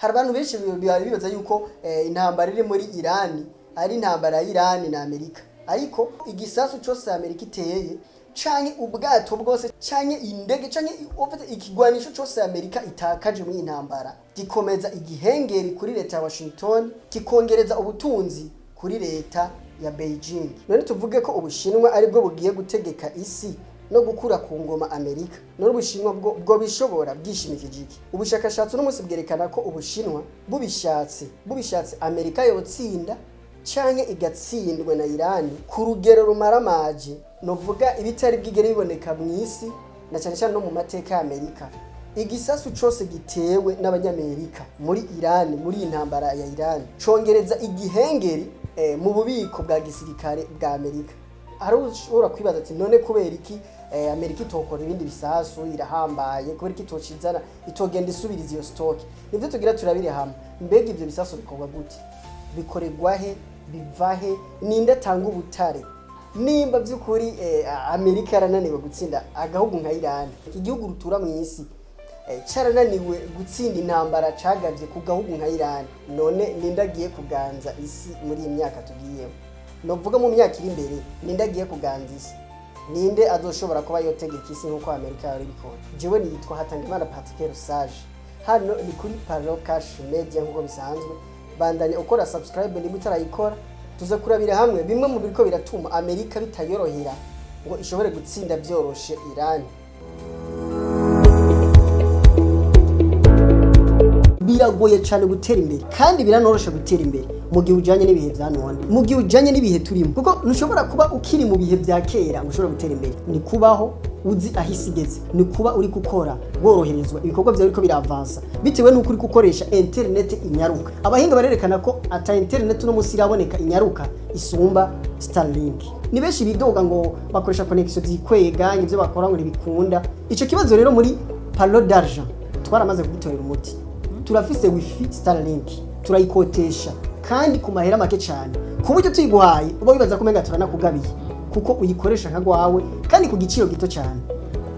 Hari abantu benshi bibaza yuko intambara iri muri Irani ari intambara ya Irani na Amerika, ariko igisasu cose Amerika iteye, canke ubwato bwose, canke indege, canke ikigwanisho cose Amerika itakaje muri iyi ntambara, gikomeza igihengeri kuri leta ya Washington, kikongereza ubutunzi kuri leta ya Beijing. None tuvuge ko Ubushinwa aribwo bugiye gutegeka isi no gukura ku ngoma Amerika? None Ubushinwa bwo bishobora bwishimikije iki? Ubushakashatsi uno munsi bwerekana ko Ubushinwa bubishatse Amerika yotsinda canke igatsindwa na Irani ku rugero rumaramaje, novuga ibitari bwigere biboneka mu isi, na cyane cyane no mu mateka ya Amerika. Igisasu cose gitewe n'Abanyamerika muri Irani, muri iyi ntambara ya Irani, congereza igihengeri mu bubiko bwa gisirikare bwa Amerika. Hari ushobora kwibaza ati: "None kubera iki Amerika itokora ibindi bisasu? Irahambaye, kubera iki itocizana, itogenda isubiriza iyo stock?" Nivyo tugira turabire hamwe. Mbega ivyo bisasu bikorwa gute? Bikorerwa he? Biva he? Ninde atanga ubutare? Nimba by'ukuri Amerika yarananiwe gutsinda agahugu nka Irani, igihugu rutura mu isi, carananiwe gutsinda intambara cagavye ku gahugu nka Irani, none ninde agiye kuganza isi muri iyi myaka tugiyemo, novuga mu myaka iri imbere? Ninde agiye kuganza isi? Ninde azoshobora kuba yotegeka isi nk'uko Amerika yari ibikora? Jewe nitwa Hatangimana Patrick Rusage, hano ni kuri Paro Cash Media. Nk'uko bisanzwe, bandanya ukora subscribe niba utarayikora. Tuza kurabira hamwe bimwe mu biriko biratuma Amerika bitayorohera ngo ishobore gutsinda vyoroshe Irani. Biragoye cyane gutera imbere, kandi biranoroshe gutera imbere mu gihe ujyanye n'ibihe bya none, mu gihe ujyanye n'ibihe turimo, kuko ntushobora kuba ukiri mu bihe bya kera ngo ushobore gutera imbere. Ni kubaho uzi aho isi igeze, ni kuba uri gukora woroherezwa, ibikorwa byawe biriko biravansa bitewe n'uko uri gukoresha interineti inyaruka. Abahinga barerekana ko ata interineti uno munsi iraboneka inyaruka isumba Starlink. Ni benshi bidoga ngo bakoresha connection zikwega, ibyo bakora ngo ntibikunda. Ico kibazo rero muri Palo d'Argent twaramaze kugitorera umuti. Turafise wifi Starlink, turayikotesha kandi ku mahera make cyane, ku buryo tuyiguhaye uba wibaza ko umenga turanakugabiye, kuko uyikoresha nka gwawe kandi ku giciro gito cyane.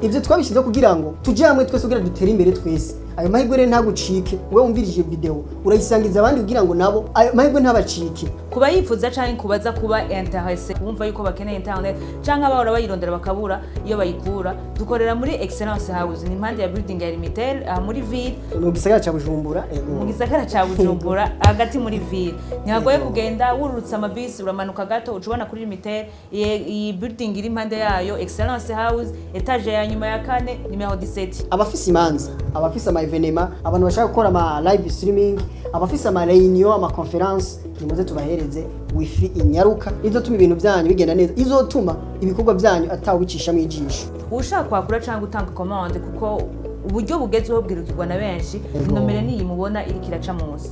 Ibyo twabishyizeho kugira ngo tujye hamwe twese, kugira dutere imbere twese. Ayo mahirwe rero ntagucike. Wowe wumvirije video, urayisangiza abandi kugira ngo nabo ayo mahirwe ntabacike. Kuba yifuza canke kubaza kuba intéressé, kumva yuko bakeneye internet, canke abahora bayirondera bakabura iyo bayikura, dukorera muri Excellence House, ni impande ya building ya Limitel, aha muri ville. Mu gisagara ca Bujumbura, ego. Mu gisagara ca Bujumbura, hagati muri ville, ntihagoye kugenda. Wururutse amabisi, uramanuka gato, uca ubona kuri Limitel. Iyi building iri impande yayo, Excellence House, étage ya nyuma ya kane, numéro 17. Abafise imanza, abafise ama événements, abantu bashaka gukora ama live streaming, abafise ama réunion, ama conférence, nimuze tubahereze wifi inyaruka izotuma ibintu byanyu bigenda neza, izotuma ibikorwa byanyu atawicishamo ijisho. Ushaka kwakura cyangwa gutanga commande, kuko uburyo bugezweho bwirukirwa na benshi, nomero niyi mubona iriko iraca munsi.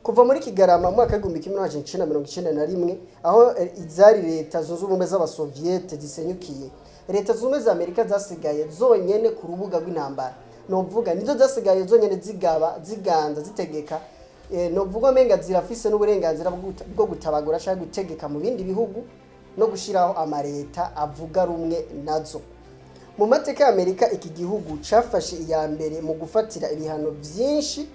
Kuva muri Kigarama mu mwaka w'1991, aho izari Leta Zunze Ubumwe z'Abasoviyete zisenyukiye, Leta Zunze Ubumwe za Amerika zasigaye zonyene ku rubuga rw'intambara, novuga nizo zasigaye zonyene zigaba, ziganza, zitegeka, novuga menga zirafise n'uburenganzira bwo gutabagura cyangwa gutegeka mu bindi bihugu no gushiraho amareta avuga rumwe nazo. Mu mateka ya Amerika, iki gihugu cafashe iya mbere mu gufatira ibihano vyinshi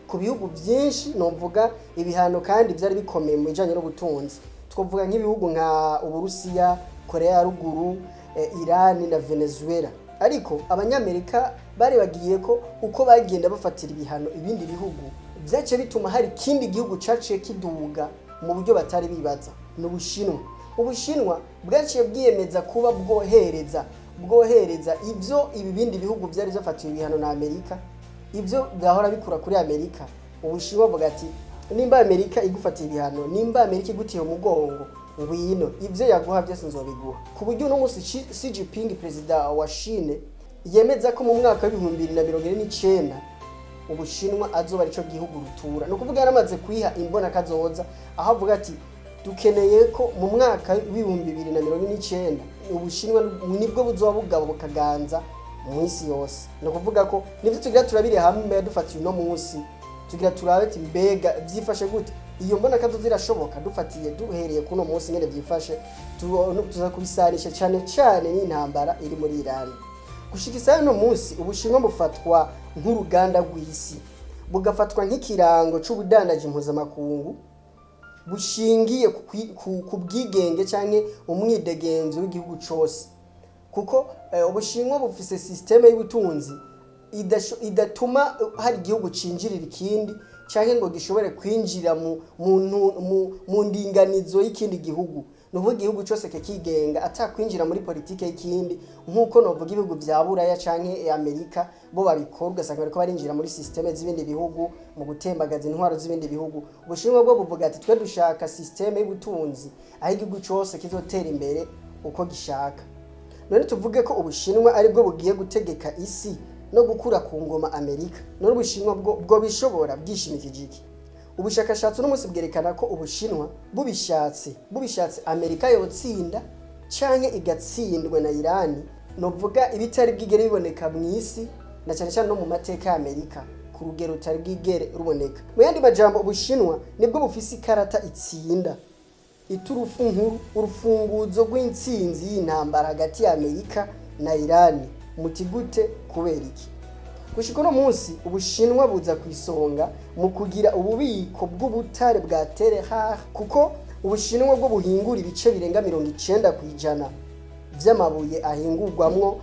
ku bihugu byinshi, novuga ibihano kandi byari bikomeye mu bijanye n'ubutunzi. Twavuga nk'ibihugu nka Uburusiya, Korea ya Ruguru, Irani na Venezuela. Ariko Abanyamerika bari bagiye ko uko bagenda bafatira ibihano ibindi bihugu, byaciye bituma hari ikindi gihugu caciye kiduga mu buryo batari bibaza, ni Ubushinwa. Ubushinwa bwaciye bwiyemeza kuba bwohereza ibyo ibi bindi bihugu byari byafatiwe ibihano na Amerika, ibyo byahora bikura kuri Amerika. Ubushinwa buvuga ati: "Nimba Amerika igufatiye ibihano, nimba Amerika igutiye umugongo, ngwino, ibyo yaguha byose nzobiguha." Ku buryo uno munsi Xi Jinping, perezida wa Chine, yemeza ko mu mwaka w'2049 Ubushinwa azoba arico gihugu rutura. Ni ukuvuga yaramaze kwiha imbona kazoza, aho avuga ati: "Dukeneye ko mu mwaka w'2049 Ubushinwa nibwo buzoba bugabo bukaganza mu isi yose." Ni ukuvuga ko nibyo tugira turabire hamwe. Mbere dufatiye uno munsi, tugira turabe ati: mbega byifashe gute? Iyo mbona kazoza irashoboka? Dufatiye, duhereye kuno munsi nyene byifashe, tuza kubisanisha cyane cyane n'intambara iri muri Irani. Gushika isaha no munsi, Ubushinwa bufatwa nk'uruganda rw'isi, bugafatwa nk'ikirango c'ubudandaji mpuzamakungu bushingiye ku bwigenge canke umwidegenzo w'igihugu cose, kuko Ubushinwa bufise système y'ubutunzi idatuma hari igihugu cinjirira ikindi canke ngo gishobore kwinjira mu ndinganizo y'ikindi gihugu. Ni ukuvuga igihugu cose kikigenga atakwinjira muri politike y'ikindi, nk'uko novuga ibihugu vya Buraya canke Amerika bo babikora, ugasanga bariko barinjira muri système z'ibindi bihugu mu gutembagaza intwaro z'ibindi bihugu. Ubushinwa bwo buvuga ati: "Twe dushaka système y'ubutunzi aho igihugu cose kizotera imbere uko gishaka." None tuvuge ko Ubushinwa aribwo bugiye gutegeka isi no gukura ku ngoma Amerika? None Ubushinwa bwo bishobora bwishimikije iki? Ubushakashatsi uno munsi bwerekana ko Ubushinwa bubishatse Amerika yotsinda canke igatsindwa na Irani, novuga ibitari bwigere biboneka mu isi, na cyane cyane no mu mateka ya Amerika ku rugero rutari bwigere ruboneka. Mu yandi majambo, Ubushinwa nibwo bufise ikarata itsinda, iturufu nkuru, urufunguzo rw'intsinzi y'intambara hagati ya Amerika na Irani. Muti gute? Kubera iki? Gushika uno munsi, Ubushinwa buza ku isonga mu kugira ububiko bw'ubutare bwa terres rares, kuko Ubushinwa bwo buhingura ibice birenga 90% vy'amabuye ahingurwamwo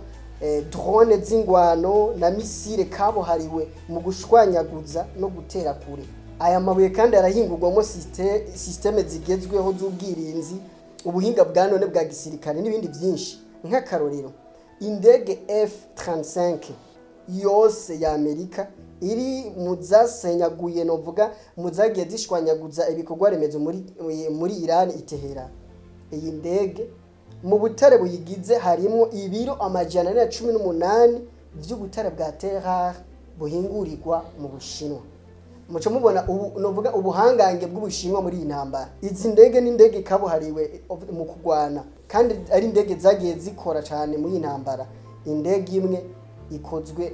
drone z'ingwano na missile kabuhariwe mu gushwanyaguza no gutera kure. Aya mabuye kandi arahingurwamo système zigezweho z'ubwirinzi, ubuhinga bwa none bwa gisirikare n'ibindi byinshi. Nk'akarorero, indege F35 yose ya Amerika iri mu zasenyaguye, novuga mu zagiye zishwanyaguza ibikorwa remezo muri Iran i Tehran, iyi ndege mu butare buyigize harimo ibiro 418 vy'ubutare bwa terre buhingurirwa mu Bushinwa. Muco mubona ubu novuga ubuhangange bw'Ubushinwa muri iyi ntambara. Izi ndege ni indege kabuhariwe mu kurwana, kandi ari indege zagiye zikora cyane muri iyi ntambara. Indege imwe ikozwe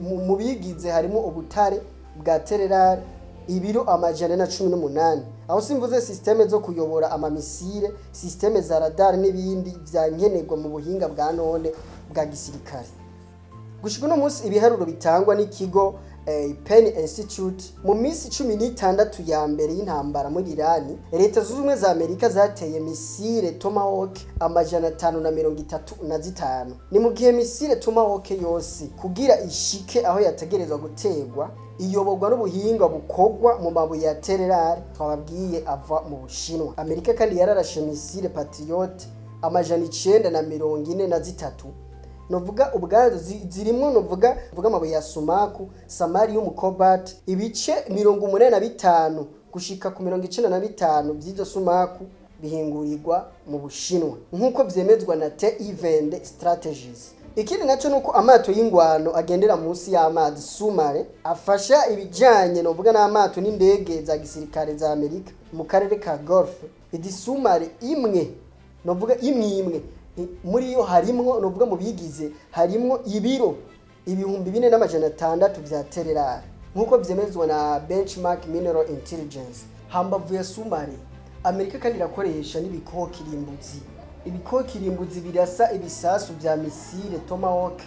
mu bigize harimo ubutare bwa terres rares ibiro 418. Aho simvuze système zo kuyobora ama missiles, système za radar n'ibindi vyankenerwa mu buhinga bwa none bwa gisirikare. Gushika uno munsi, ibiharuro bitangwa n'ikigo Penn Institute, mu minsi 16 ya mbere y'intambara muri Irani, Leta Zunze Ubumwe za Amerika zateye missile Tomahawk 535. Ni mu gihe missile Tomahawk yose kugira ishike aho yategerezwa gutegwa iyoborwa n'ubuhinga bukorwa mu mabuye ya terres rares twababwiye ava mu Bushinwa. Amerika kandi yararashe missile Patriot 943, novuga ubwazo zirimwo novuga vuga amabuye ya sumaku, samarium cobalt. Ibice 85 gushika ku 95 vy'izo sumaku bihingurirwa mu Bushinwa, nk'uko vyemezwa na T-Event Strategies. Ikindi naco nuko amato y'ingwano agendera munsi y'amazi, sous-marins, afasha ibijanye novuga n'amato n'indege za gisirikare za Amerika mu karere ka Golf. Izi sous-marins, imwe novuga imwe imwe muri yo harimwo, novuga mu bigize harimwo ibiro 4600 vya terres rares, nk'uko vyemezwa na Benchmark Mineral Intelligence. Hambavu ya sous-marins, Amerika kandi irakoresha n'ibikoho kirimbuzi. Ibikoho kirimbuzi birasa ibisasu vya missile Tomahawk.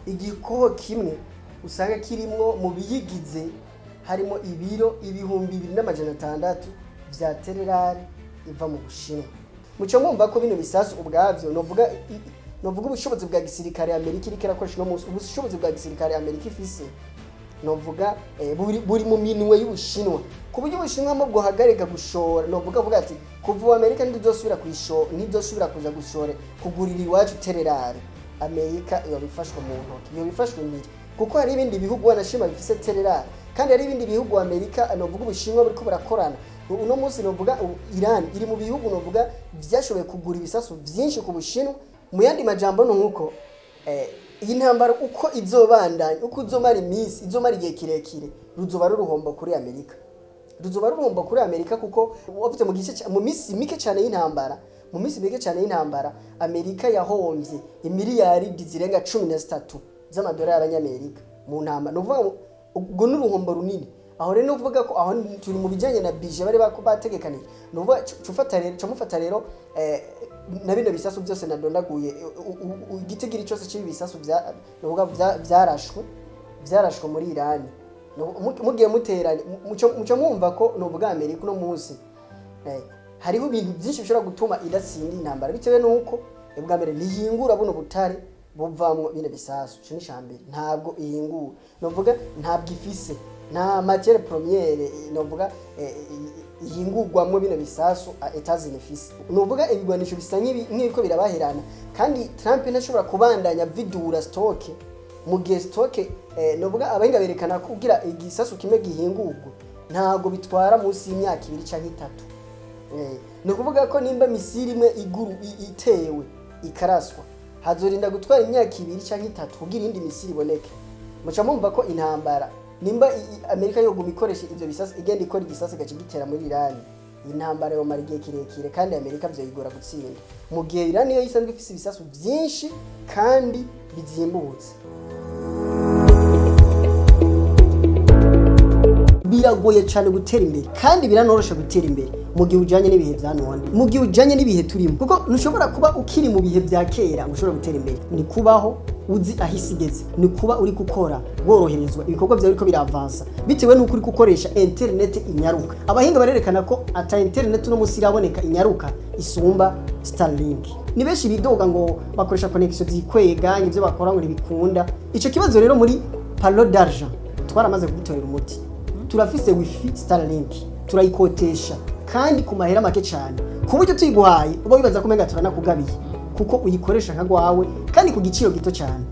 Igikoho kimwe usanga kirimwo mu biyigize harimo ibiro 2600 vya terres rares iva mu Bushinwa. Muco mwumva ko bino bisasu ubwavyo novuga ubushobozi bwa gisirikare Amerika iriko irakoresha uno munsi, ubushobozi bwa gisirikare Amerika ifise, novuga buri mu minwe y'Ubushinwa, ku buryo Ubushinwa mo bwohagarika gushora, novuga avuga ati: "Kuva ubu Amerika ntiduzosubira kwishora, ntiduzosubira kuza gushore kugurira iwacu terres rares," Amerika yoba ifashwe mu ntoki, yoba ifashwe impiri, kuko hari ibindi bihugu wanashima bifise terres rares, kandi hari ibindi bihugu Amerika, novuga Ubushinwa buriko burakorana uno munsi. Novuga Iran iri mu bihugu novuga vyashoboye kugura ibisasu vyinshi ku Bushinwa. Mu yandi majambo, nuko iyi ntambara uko izobandanya, uko izomara iminsi, izomara igihe kirekire, ruzoba ruruhombo kuri Amerika, ruzoba ruhombo kuri Amerika, kuko wavuze mu gice mu minsi mike cyane y'intambara, mu minsi mike cyane y'intambara, Amerika yahomvye imiliyaridi zirenga 13 z'amadolari y'abanyamerika mu ntambara. Ni ukuvuga ngo ubwo ni uruhombo runini. Aho rero ni ukuvuga ko aho turi mu bijyanye na budget bari bategekanije. Ni ukuvuga cufata rero, camufata rero. Na bino bisasu byose nadondaguye, igitigiri cyose cy'ibi bisasu nukuvuga vyarashwe muri Irani. Mugiye muteranye, muco mwumva ko nuvuga Amerika uno munsi hariho ibintu byinshi bishobora gutuma idatsinda intambara, bitewe nuko ubwa mbere ntihingura buno butare buvamwo bino bisasu. Ico ni ica mbere, ntabwo ihingura, novuga ntabwo ifise nta matière première, novuga ihingurwamwo bino bisasu Etats-Unis ifise. Novuga ibigwanisho bisa nk'ibiko birabaherana, kandi Trump ntashobora kubandanya vidura stock mu gihe stock, novuga abahinga berekana ko kugira igisasu kimwe gihingurwe ntabwo bitwara munsi y'imyaka 2 canke 3. Ni ukuvuga ko nimba missile imwe iguru itewe ikaraswa, hazorinda gutwara imyaka 2 canke 3 kugira iyindi missile iboneke. Muca mumva ko intambara, nimba Amerika yoguma ikoresha ivyo bisasu, igenda ikora igisasu igaca igitera muri Irani, iyi ntambara yomara igihe kirekire, kandi Amerika vyoyigora gutsinda, mu gihe Irani yo isanzwe ifise ibisasu vyinshi kandi bizimbutse. Biragoye cyane gutera imbere, kandi biranorosha gutera imbere mu gihe ujanye n'ibihe vya none, mu gihe ujanye n'ibihe turimo, kuko ntushobora kuba ukiri mu bihe vya kera ngo ushobore gutera imbere. Ni kubaho uzi aho isi igeze, ni kuba uri gukora woroherezwa, ibikorwa byawe biriko biravansa bitewe n'uko uri gukoresha internet inyaruka. Abahinga barerekana ko ata internet uno munsi iraboneka inyaruka isumba Starlink. Ni benshi bidoga ngo bakoresha connection zikwega, ivyo bakora ngo ntibikunda. Ico kibazo rero muri Palo d'Argent twaramaze kugitorera umuti. Turafise wifi Starlink, turayikotesha kandi ku mahera make cyane, ku buryo tuyiguhaye uba wibaza ko umenga turanakugabiye, kuko uyikoresha nka gwawe kandi ku giciro gito cyane.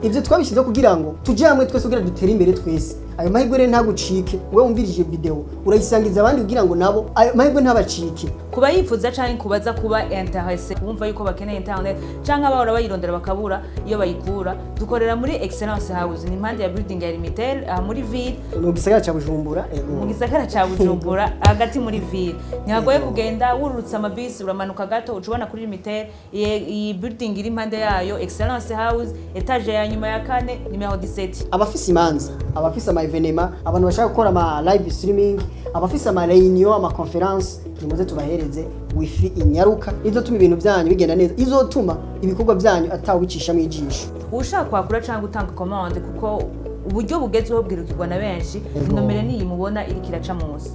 Ibyo twabishyizeho kugira ngo tujye hamwe twese kugira dutere imbere twese. Ayo mahirwe rero ntagucike. Wowe wumvirije video, urayisangiza abandi kugira ngo nabo ayo mahirwe ntabacike. Kuba yifuza canke kubaza kuba intéressé, kumva yuko bakeneye internet canke abahora bayirondera bakabura iyo bayikura, dukorera muri Excellence House, ni impande ya building ya Limitel, aha muri ville. Mu gisagara ca Bujumbura, ego. Mu gisagara ca Bujumbura, hagati muri ville. Ntihagoye kugenda, wururutse amabisi uramanuka gato, uca ubona kuri Limitel, iyi building iri impande yayo, Excellence House, étage ya nyuma ya kane, numéro 17. Abafise imanza, abafise ama événements, abantu bashaka gukora ama live streaming, abafise ama réunion, ama conférence, nimuze tubahereze wifi inyaruka izotuma ibintu byanyu bigenda neza, izotuma ibikorwa byanyu atawicishamo ijisho. Ushaka kwakura cyangwa gutanga commande, kuko uburyo bugezweho bwirukirwa na benshi, nomero niyi mubona iriko iraca munsi.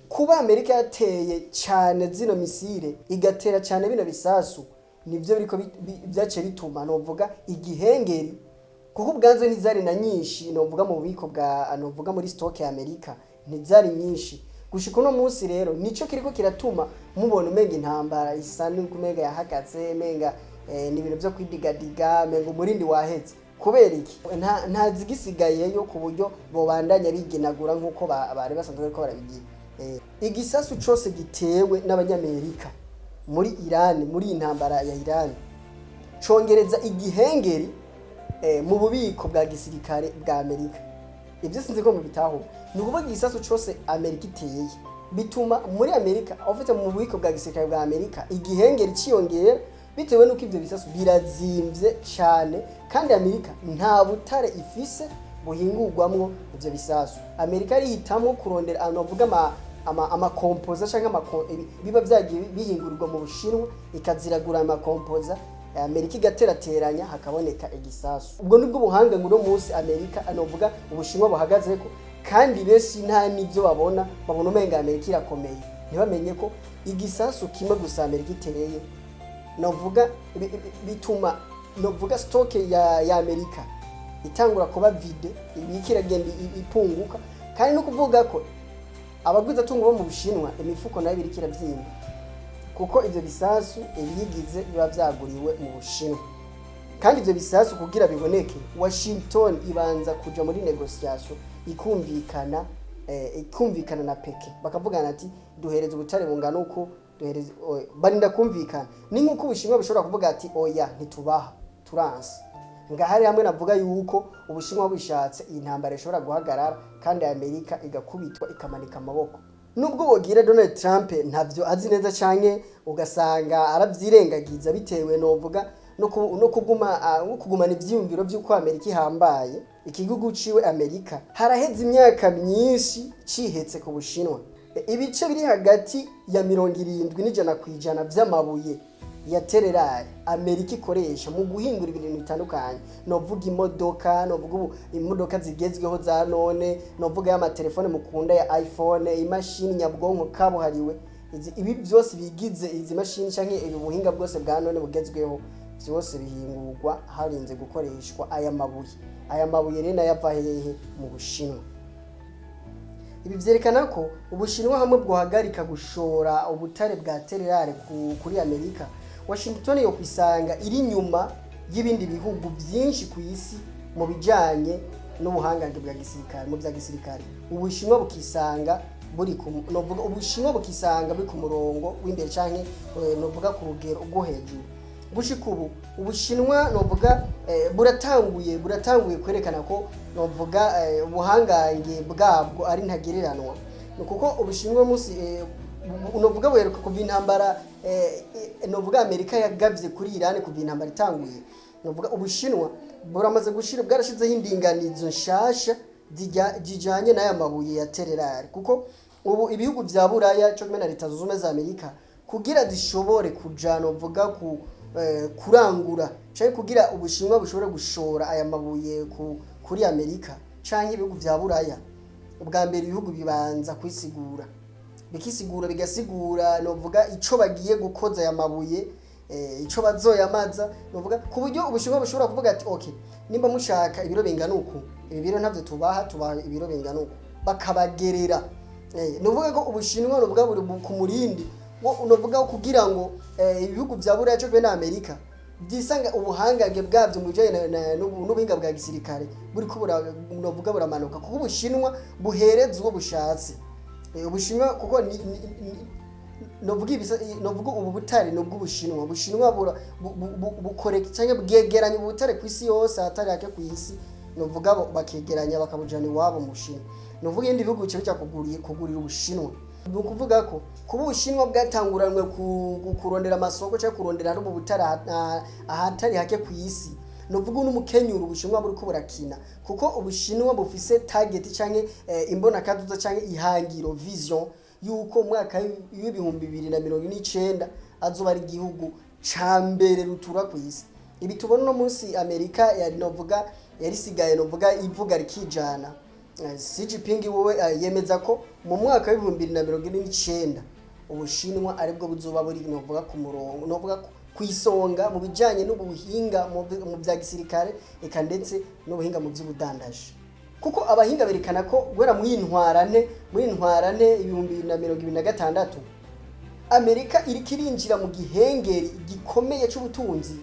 Kuba Amerika yateye cyane zino missile, igatera cyane bino bisasu, nivyo biriko vyaciye bituma novuga igihengeri, kuko ubwanze ntizari na nyinshi, novuga mu bubiko bwa, novuga muri stock ya Amerika ntizari nyinshi gushika uno munsi. Rero nico kiriko kiratuma mubona umenga intambara isa n'ukumenga yahagaze, menga ni ibintu vyo kwidigadiga, menga umurindi waheze. Kubera iki? Nta zigisigayeyo ku buryo bobandanya bigenagura nk'uko bari basanzwe bariko barabigira. Igisasu cose gitewe n'abanyamerika muri Iran, muri iyi ntambara ya Iran, congereza igihengeri mu bubiko bwa gisirikare bwa Amerika. Ibyo sinzi ko mubitahura. Ni ukuvuga igisasu cose Amerika iteye bituma muri Amerika, ufite mu bubiko bwa gisirikare bwa Amerika, igihengeri ciyongera, bitewe n'uko ivyo bisasu birazimvye cane, kandi Amerika nta butare ifise buhingurwamwo ivyo bisasu. Amerika arihitamwo kurondera ahantu bavuga ama composants canke biba vyagiye bihingurirwa mu Bushinwa, ikaziragura ama composants, Amerika igaterateranya hakaboneka igisasu. Ubwo nibwo buhanga ngo uno munsi Amerika, anovuga Ubushinwa, buhagazeko, kandi benshi nta n'ibyo babona. Babona umenga Amerika irakomeye, ntibamenye ko igisasu kimwe gusa Amerika iteye, novuga bituma, novuga, stock ya Amerika itangura kuba vide, ibika iragenda ipunguka. Kandi no kuvuga ko abagwizatungo bo mu Bushinwa imifuko nayo biriko iravyimba, kuko ivyo bisasu ibiyigize biba vyaguriwe mu Bushinwa, kandi ivyo bisasu kugira biboneke Washington ibanza kuja muri négociation, ikumvikana na Peke, bakavugana ati duhereze ubutare bungana uku, duhereze oya. Barinda kumvikana. Ni nk'uko Ubushinwa bushobora kuvuga ati oya, ntitubaha, turanse. Ngahari hamwe navuga yuko Ubushinwa bushatse iyi ntambara ishobora guhagarara, kandi Amerika igakubitwa ikamanika amaboko. Nubwo wogira Donald Trump ntavyo azi neza, canke ugasanga aravyirengagiza bitewe novuga no kuguma no kugumana ivyiyumviro vy'uko Amerika ihambaye, igihugu ciwe Amerika haraheze imyaka myinshi cihetse ku Bushinwa. Ibice biri hagati ya 70 n'100% vy'amabuye ya terres rares Amerika ikoresha mu guhingura ibintu bitandukanye, novuga imodoka, novuga ubu imodoka zigezweho za none, novuga y'amatelefone mukunda ya iPhone, imashini nyabwonko kabuhariwe, ibi byose bigize izi mashini canke ibi buhinga bwose bwa none bugezweho, byose bihingurwa harinze gukoreshwa aya mabuye. Aya mabuye rero nayo ava hehe? Mu Bushinwa. Ibi vyerekana ko Ubushinwa hamwe bwohagarika gushora ubutare bwa terres rares kuri Amerika, Washington yo kwisanga iri inyuma y'ibindi bihugu byinshi ku isi mu bijanye n'ubuhangange bwa gisirikare, mu bya gisirikare. Ubushinwa bukisanga buri ku, novuga Ubushinwa bukisanga buri ku murongo w'imbere canke novuga ku rugero rwo hejuru. Gushika ubu Ubushinwa novuga buratanguye kwerekana ko novuga ubuhangange bwabwo ari ntagereranwa. Ni kuko Ubushinwa munsi novuga buheruka kuva intambara novuga Amerika yagavye kuri Iran, kuva intambara itanguye, novuga Ubushinwa buramaze gushira bwarashizeho indinganizo nshasha zijanye n'aya mabuye ya terres rares, kuko ubu ibihugu vya Buraya cyo kimwe na Leta Zunze Ubumwe za Amerika, kugira zishobore kuja novuga ku kurangura canke kugira Ubushinwa bushobore gushora aya mabuye kuri Amerika canke ibihugu vya Buraya, ubwa mbere ibihugu bibanza kwisigura, bikisigura, bigasigura novuga ico bagiye gukoza aya mabuye, ico bazoyamaza, novuga ku buryo Ubushinwa bushobora kuvuga ati: "Okay, nimba mushaka ibiro bingana uku, ibi biro ntavyo tubaha, tubaha ibiro bingana uku," bakabagerera. Nuvuga ko Ubushinwa novuga buri ku murindi wo novuga kugira ngo ibihugu vya Buraya cyo na Amerika byisanga ubuhangange bwabyo mu bijanye n'ubuhinga bwa gisirikare buriko novuga buramanuka, kuko Ubushinwa buhereza uwo bushatse. Ubushinwa kuko novuga novuga ubu butare ni ubw'Ubushinwa. Ubushinwa bukore cyangwa bwegeranya ubutare ku isi yose ahatari hake ku isi, novuga bakegeranya bakabujana iwabo mu Bushinwa, novuga ibindi bihugu bica bija kugurira Ubushinwa. Ni ukuvuga ko kuba Ubushinwa bwatanguranwe kurondera amasoko cyangwa kurondera n'ubu butare ahatari hake ku isi, novuga n'umukenyuro Ubushinwa buriko burakina, kuko Ubushinwa bufise target canke imbonakazoza canke ihangiro, vision, yuko mu mwaka w'2049 azoba ari igihugu ca mbere rutura ku isi. Ibi tubona uno munsi, Amerika yari novuga yarisigaye novuga ivuga rikijana. Xi Jinping wewe yemeza ko mu mwaka w'2049 Ubushinwa aribwo buzoba buri novuga ku murongo, novuga ku isonga mu bijanye n'ubuhinga mu bya gisirikare, eka ndetse n'ubuhinga mu by'ubudandaji, kuko abahinga berekana ko guhera muri ntwarante 2026 Amerika iriko irinjira mu gihengeri gikomeye c'ubutunzi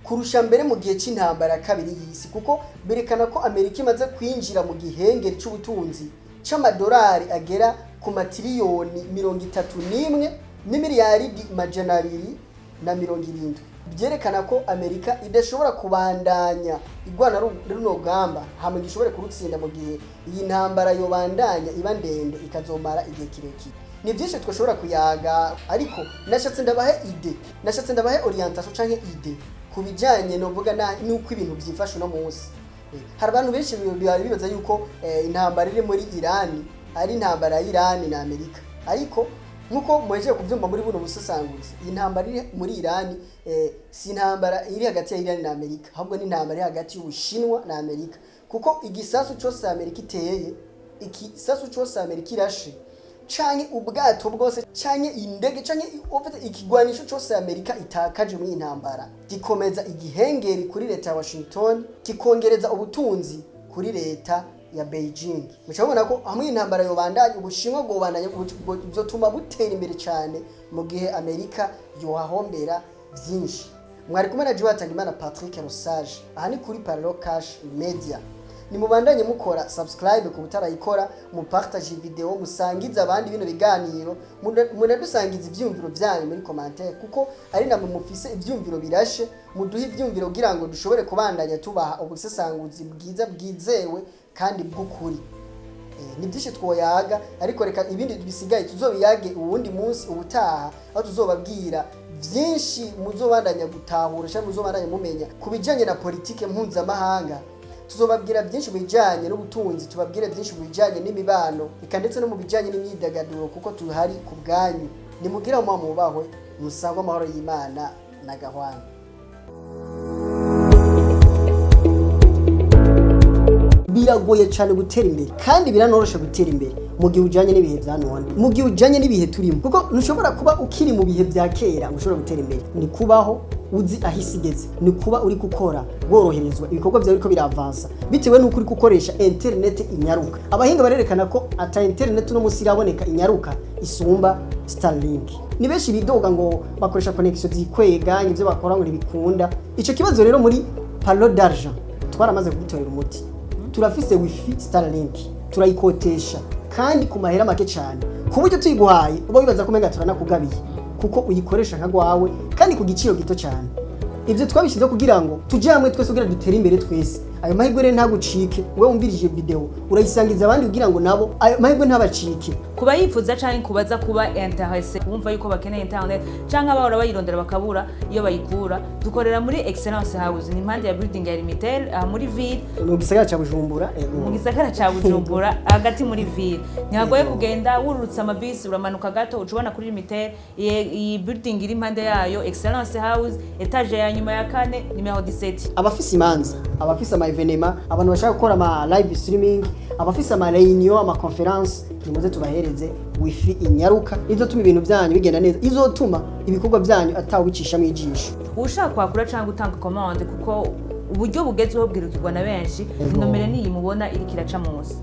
kurusha mbere mu gihe c'intambara ya kabiri y'isi, kuko berekana ko Amerika imaze kwinjira mu gihengeri c'ubutunzi c'amadolari agera ku matiriyoni 31 n'imiliyaridi 270. Byerekana ko Amerika idashobora kubandanya igwana runo rugamba hamwe gishobore kurutsinda mu gihe iyi ntambara yobandanya iba ndende ikazomara igihe kirekire. Ni byinshi twashobora kuyaga, ariko nashatse ndabahe idée, nashatse ndabahe orientation canke idée ku bijanye novuga nuko ibintu vyifashe uno munsi. Hari abantu benshi bari bibaza yuko intambara iri muri Irani ari intambara ya Irani na Amerika, ariko nkuko muhejeje kubyumva muri buno busesanguzi, iyi ntambara iri muri Irani si intambara iri hagati ya Irani na Amerika, ahubwo ni intambara iri hagati y'Ubushinwa na Amerika, kuko igisasu cose Amerika iteye, igisasu cose Amerika irashe, canke ubwato bwose, canke indege, canke ufite ikigwanisho cose Amerika itakaje muri iyi ntambara, gikomeza igihengeri kuri leta ya Washington, kikongereza ubutunzi kuri leta ya Beijing. Muca mubona ko hamwe intambara yobandanya, Ubushinwa bwobandanya buzotuma butera imbere cyane, mu gihe Amerika yohahombera byinshi. Mwari kumwe na Joe Hatangimana Patrick Rosage, aha ni kuri Parallel Cash Media. Nimubandanye mukora subscribe ku butarayikora, mupartage video, musangize abandi bino biganiro, munadusangiza ivyumviro vyanyu muri commentaire, kuko ari namwe mufise ivyumviro birashe. Muduhe ivyumviro kugira ngo dushobore kubandanya tubaha ubusesanguzi bwiza, bwizewe kandi bw'ukuri. Ni byinshi twoyaga, ariko reka ibindi bisigaye tuzobiyage uwundi munsi ubutaha, aho tuzobabwira byinshi muzobandanya gutahura cyangwa muzobandanya mumenya ku bijyanye na politike mpuzamahanga. Tuzobabwira byinshi mu bijyanye n'ubutunzi, tubabwire byinshi mu bijyanye n'imibano, eka ndetse no mu bijyanye n'imyidagaduro, kuko tuhari ku bwanyu. Nimugire aho mubahwe, musangwe amahoro y'Imana na gahwana. Biragoye cyane gutera imbere, kandi biranoroshe gutera imbere mu gihe ujyanye n'ibihe bya none, mu gihe ujyanye n'ibihe turimo, kuko ntushobora kuba ukiri mu bihe bya kera ngo ushobore gutera imbere. Ni kubaho uzi aho isi igeze, ni kuba uri gukora woroherezwa, ibikorwa byawe biriko biravansa bitewe n'uko uri gukoresha interineti inyaruka. Abahinga barerekana ko ata interineti uno munsi iraboneka inyaruka isumba Starlink. Ni benshi bidoga ngo bakoresha connection zikwega, ibyo bakora ngo ntibikunda. Ico kibazo rero muri Palo d'Argent twaramaze kugitorera umuti. Turafise wifi Starlink, turayikotesha kandi ku mahera make cyane, ku buryo tuyiguhaye uba wibaza ko umenga turanakugabiye, kuko uyikoresha nka gwawe kandi ku giciro gito cyane. Ibyo twabishyizeho kugira ngo tujye hamwe twese, kugira dutere imbere twese. Ayo mahirwe rero ntagucike. Wowe wumvirije video, urayisangiza abandi kugira ngo nabo ayo mahirwe ntabacike. Kuba yifuza canke kubaza kuba intéressé, kumva yuko bakeneye internet canke abahora bayirondera bakabura iyo bayikura, dukorera muri Excellence House, ni impande ya building ya Limitel, aha muri ville. Mu gisagara ca Bujumbura, ego. Mu gisagara ca Bujumbura, hagati muri ville. Ntihagoye kugenda, wururutse amabisi uramanuka gato, uca ubona kuri Limitel, iyi building iri impande yayo, Excellence House, étage ya nyuma ya kane, numéro 17. Abafise imanza, abafise ama événements, abantu bashaka gukora ama live streaming, abafise ama réunion, ama conférence, nimuze tubahereze wifi inyaruka izotuma ibintu byanyu bigenda neza, izotuma ibikorwa byanyu atawubicisha mu ijisho. Ushaka kwakura cyangwa gutanga commande, kuko uburyo bugezweho bwirukirwa na benshi, Ego. nomero niyi mubona iriko iraca munsi.